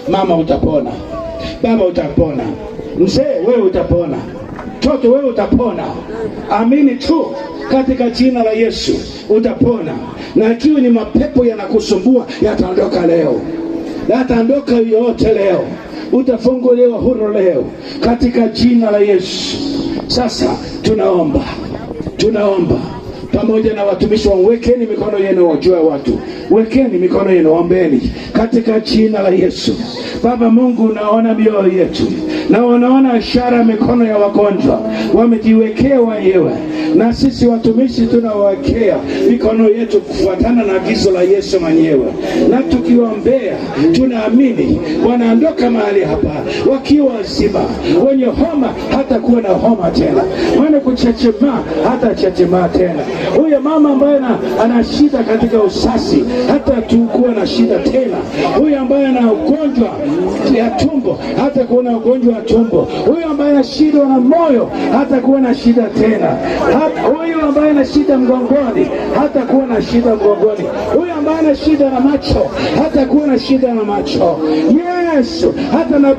Mama utapona, baba utapona, mzee wewe utapona, mtoto wewe utapona. Amini tu katika jina la Yesu utapona, na ikiwa ni mapepo yanakusumbua yataondoka leo, yataondoka yote leo, utafunguliwa huru leo katika jina la Yesu. Sasa tunaomba, tunaomba pamoja na watumishi wa, wekeni mikono yenu juu ya watu, wekeni mikono yenu, ombeni katika jina la Yesu. Baba Mungu, unaona mioyo yetu na unaona ishara ya mikono ya wagonjwa wamejiwekea wenyewe, na sisi watumishi tunawekea mikono yetu kufuatana na agizo la Yesu mwenyewe, na tukiwaombea tunaamini wanaondoka mahali hapa wakiwa wazima, wenye homa hata kuwa na homa tena, mwenye kuchechemaa hata chechemaa tena. Huyo mama ambaye ana shida katika uzazi hata tukuwa na shida tena. Huyo ambaye ana ugonjwa ya tumbo hata kuwa na ugonjwa wa tumbo. Huyo ambaye ana shida na moyo hata kuwa na shida tena. Huyu ambaye ana shida mgongoni hata kuwa na shida mgongoni. Huyu ambaye ana shida na macho hata kuwa na shida na macho. Yesu, hata na